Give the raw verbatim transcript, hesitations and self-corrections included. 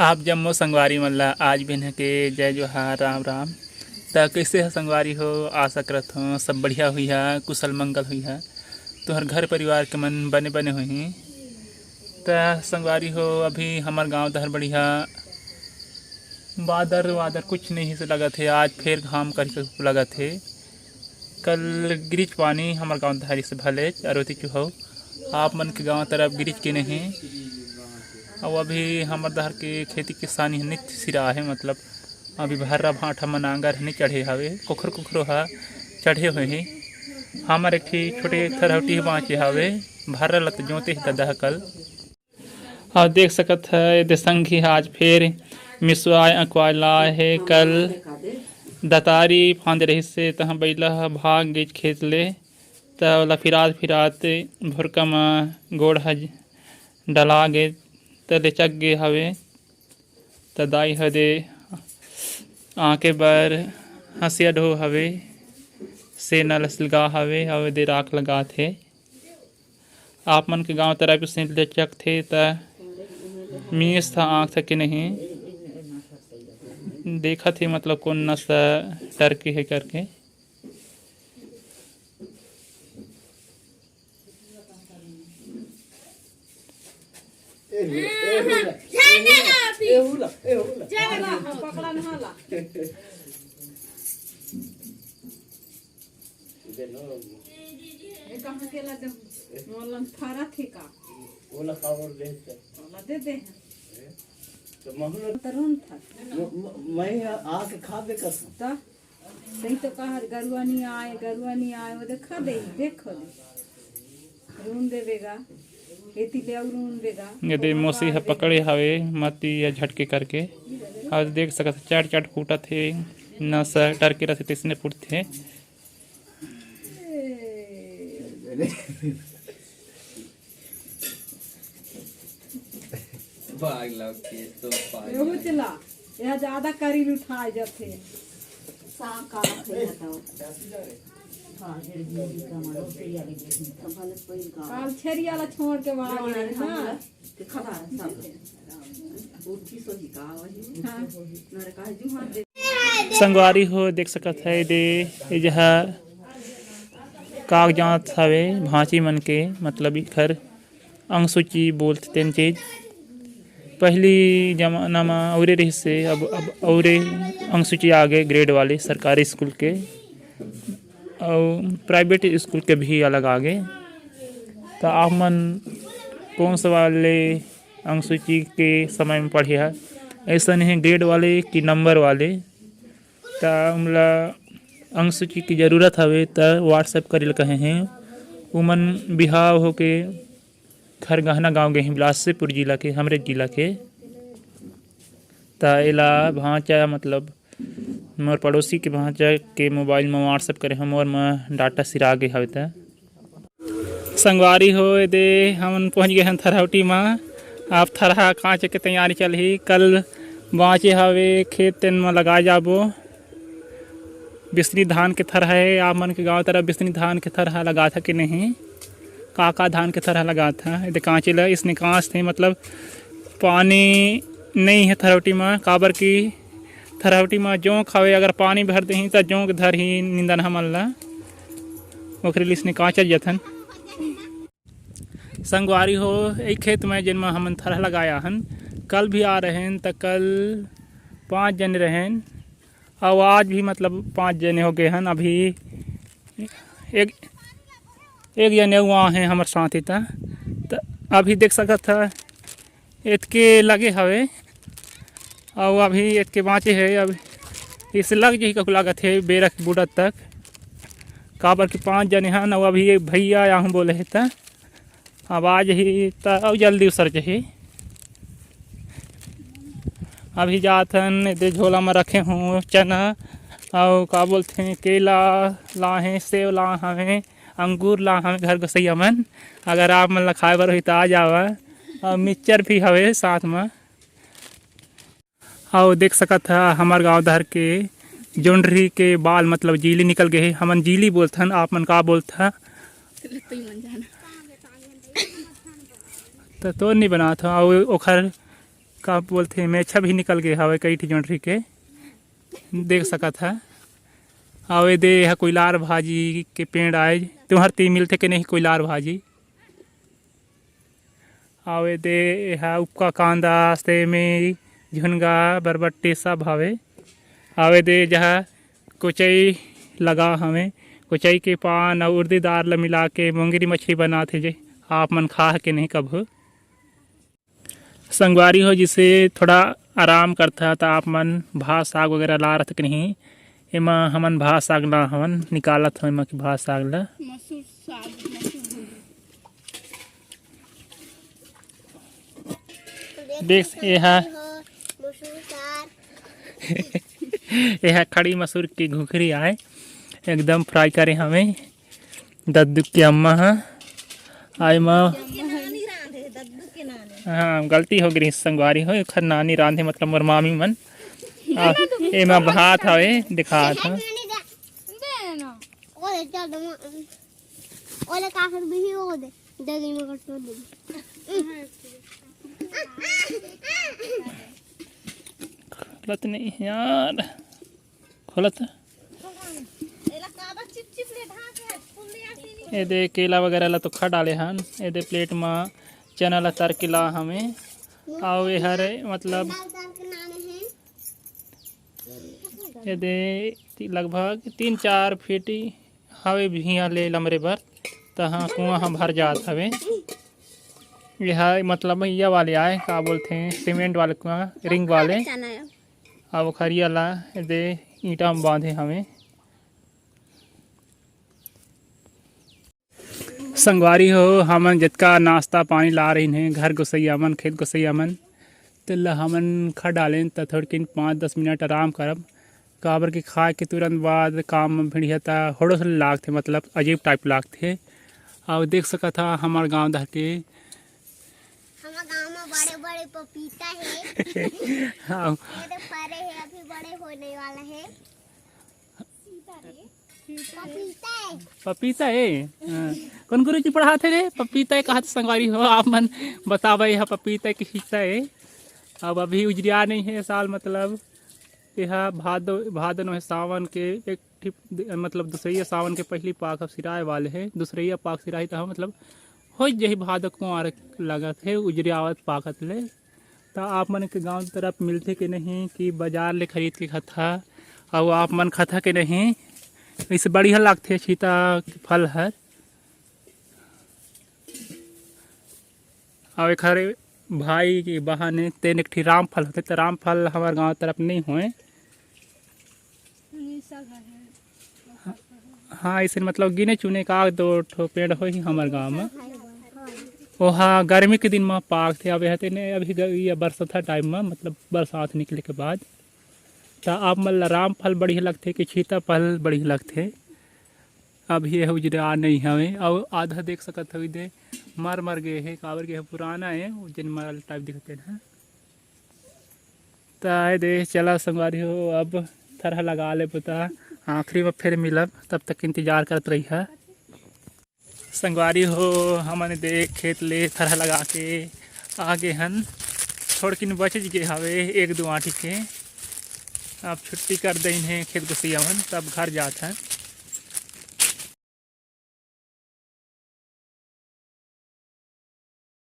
आप जम्मो संगवारी मन ला आज बिहन के जय जोहार, राम राम। त कइसे ह संगवारी हो? आशा करत हों सब बढ़िया हुई हा, कुशल मंगल हुई हा, तुहर घर परिवार के मन बने बने होही। त संगवारी हो, अभी हमर गांव डहर बढ़िया बादर वादर कुछ नहीं से लगत हे, आज फेर घाम करके लगत हे। कल गिरिच पानी हमर गांव डहर से भले अरोती चुहौ, आप मन के गांव तरफ गिरिच के नहीं। अउ अभी हमर डहर के खेती किसानी ह नित सिरा हे, मतलब अभी भर्रा भांठा म नांगर ह नि चढ़े हवे, कोखरो कोखरो ह चढ़े होही। हमर एक ठी छोटे थरहौटी ह बांचे हवे, भर्रा ल त जोते हे ददा ह कल। अउ देख सकत ह, एदे संगी ह आज फेर मिसवाय अँकवाय लाय हे। कल दतारी फांदे रहिस हे, तहाँ बइला ह भाग गेच खेत ले, त ओला फिरात फिरात भुरका म गोड़ ह डला गे, त लेचक गे हवे। त दाई ह दे आँके बर हँसिया ढो हवे, सेना ल सिलगा हवे, अउ एदे राख लगात हे। आप मन के गांव तरफ से लेचकथे त मीस ह आँख थके नहीं देखत हे, मतलब कोन नस टरके हे करके। ए, कहाँ के ला दे? मोलन फरा थे का? ओला दे दे। त महूँ ल तरुण था। म-, म-, मैं आके खा दे कसम। त सही तो कहा, गरुआ नहीं आए, गरुआ नहीं आए, वो देखा दे, देखो दे। रून देवेगा, एती ले अउ रून देगा। एदे मोसी ह पकड़े हवे, मती या झटके करके। अउ देख सकत ह, चट चट फूटत हे, नस टरके रथे, तइसने फूटथे। भाग लो, खेत तो पागल एहू है। चला, यह ज्यादा करीब उठाए जाथे। साग का रखे जाता हो? हाँ, जड़ भी का मारो, तैयारी देखी। तो भले कोई का। काल छेरिया ला छोड़ के वहाँ गए ना। के खबर है सब। उठी सोही का वही। हाँ। मेरे कहा, "जी, हाँ, दे।" संगवारी हो, देख सकत है, दे, ये जहा कागजात हवे, भांची मन के, मतलब, इखर अंगसूची बोलथे तेन चीज। पहिली जमाना म औरे रहिस हे, अब, अब औरे अंगसूची आ गे grade वाले सरकारी स्कूल के, अउ private स्कूल के भी अलग आ गे। त आप मन कौन से वाले अंगसूची के समय म पढ़े हा, अइसन हे grade वाले कि number वाले? त उमला अंगसूची के जरूरत हवे त WhatsApp करे ल कहे हे। उमन बिहाव होके खरगहना गांव गे हे, बिलासपुर जिला के, हमरे जिला के। त एला भांचा, मतलब मोर पड़ोसी के भांचा के mobile म WhatsApp करे हंव, मोर म data सिरा गे हवे त। संगवारी हो, एदे हमन पहुंच गे हन थरहौटी म। अब थरहा कांचे के तैयारी चलही। कल बांचे हवे खेत, तेन म लगाए जाबो। बिसनी धान के थरहा हे, आप मन के गांव तरफ बिसनी धान के थरहा लगाथा कि नहीं? का का धान के थरहा लगाथा? एदे कांचे ल इसने कांचथे, मतलब पानी नहीं हे थरहौटी म, काबर कि थरहौटी म जोंक हवे, अगर पानी भर देही त जोंक धरही निंदन हमन ला, ओखरे लिए इसने कांचत जथन। संगवारी हो, एक खेत में जेन म हमन थरहा लगाया हन, कल भी आ रहेन त कल पाँच जने रहेन, अउ आज भी, मतलब, पाँच जने हो गए हन। अभी एक, एक जने अउ आहे हमर साथी त, त अभी देख सकत ह, एतके लगे हवे, अउ अभी एतके बाँचे हे। अब इसे लग जही कहूँ लागत हे बेरा के बूड़ा तक, काबर कि पाँच जने हन, अउ अभी एक भैया आहूँ बोले हे, त अब आ जही, त अउ जल्दी उसर जही। अभी जात हन, एदे झोला म रखे हों चना, अउ का बोलथे, केला लाहे, सेव लाहे, अंगूर लाहे घर गोसैया मन। अगर आप मन ला खाए बर होही, त आ जावा। अउ मिक्सचर भी हवे साथ म। अउ देख सकत ह, हमर गांव डहर के जोंढरी के बाल, मतलब जीली निकल गे हे। हमन जीली बोलथन, आप मन का बोलथा? त तोर नहीं बनात ह। अउ ओखर का बोलथे, मेछा भी निकल गे हवे कई ठी जोंधरी के, देख सकत ह। अउ ए दे, एहा कुइलार भाजी के पेड़ आय, तुंहर ती मिलथे के नहीं कुइलार भाजी? अउ ए दे, एहा उपका कांदा, सेमी, झुनगा, बरबट्टी सब हवे। अउ ए दे, जहाँ कोचई लगा हवे, कोचई के पान अउ उर्दी दार ल मिला के मोंगरी मछली बनाथे, जे आप मन खा के नहीं कभू। संगवारी हो, जिसे थोड़ा आराम करथा, त आप मन भात साग वगैरह ला रथ के नहीं, एमा हमन भात साग ला हमन निकालत हो, एमा के भात साग ला। मसूर साग, मसूर भूंजा। देख, ये हा। मसूर साग। ये हा खड़ी मसूर की घुघरी आय, एकदम फ्राई करे हवे। दद्दू के अम्मा ह, आय माँ। हाँ, गलती हो गई संगवारी हो, एखर नानी रांधे, मतलब मोर मामी मन। आ, एमा भात हवे, दिखात ह। ओले का कर भी हो दे, दे दे, मैं कट दे। गलत नहीं यार। खोलत। एला काबर चिप चिप ले ढांक हे, फूल ले आके नहीं। ए दे केला वगैरह ला तो खा डाले हन। ए दे प्लेट म चना ला तर के ला हमें। अउ ए हरे मतलब दाल दाल के नाम हे। ए दे ती-, लगभग तीन चार फीट हवे भुइयां ले लमरे बर, तहां कुआं ह भर जात हवे। एहा मतलब इया वाले आय, का बोलथे, सीमेंट वाले कुआं, रिंग वाले। चना हे। अब खरिया ला ए दे ईंटा म बांधे हवे। संगवारी हो, हमन जतका नाश्ता पानी ला रहिन हे घर गोसैया मन, खेत गोसैया मन, तेला हमन खा डालेन, त थोड़किन पाँच दस मिनट आराम करब, काबर कि खाए के तुरंत बाद काम म भिड़िया त होड़ो से लागथे, मतलब अजीब टाइप लागथे। अउ देख सकत हा हमर गांव डहर के हमर गांव में बड़े-बड़े पपीता हे। हाँ। ये तो फरे हे, अभी बड़े होने वाला हे। पपीता हे। पपीता हे? हाँ। कौन गुरु जी पढ़ाथे रे? पपीता हे कहा तो संगवारी हो, आप मन बतावे, यह पपीता के हिस्सा हे। अब अभी उजरिया नहीं हे साल, मतलब यह भादो, भादो नोहे सावन के एक ठी, मतलब दूसरैया सावन के पहली पाख अब सिराए वाले हे, दूसरैया पाख सिराही त मतलब हो जही भादो कुंवार लगत हे उजरियावत पाकत ले। त आप मन के गांव तरफ मिलथे के नहीं कि बाजार ले खरीद के खाता, अउ आप मन खाता के नहीं? इसे बढ़िया लागथे छीता के फल हर। अउ एखर भाई के बहन हे, तेन एक ठी रामफल होथे, त रामफल हमर गांव तरफ नहीं होए। हाँ, अइसे मतलब गिने चुने का दो ठो पेड़ होही हमर गांव में। ओहा गर्मी के दिन में पाकथे। अब एहा तेने अभी ग-, ये बरसत टाइम में, मतलब बरसात निकले के बाद, त आप मन ला रामफल बढ़िया लगथे कि छीता फल बढ़िया लगथे? अभी यह उजरा नहीं हवे, अउ आधा देख सकत हव, दे मर मर गए हे, काबर के पुराना हे, वो जेन मरल टाइप दिखते हैं। त आए दे, चला संगवारी हो, अब थरहा लगा ले पुता, आखिरी में फिर मिलब, तब तक इंतजार करत रही है। संगवारी हो, हमन दे खेत ले थरहा लगा के आ गे हन, थोड़किन बच गे हवे एक दो आंटी के। अब छुट्टी कर देन हे खेत गुसैया मन, तब घर जात हन।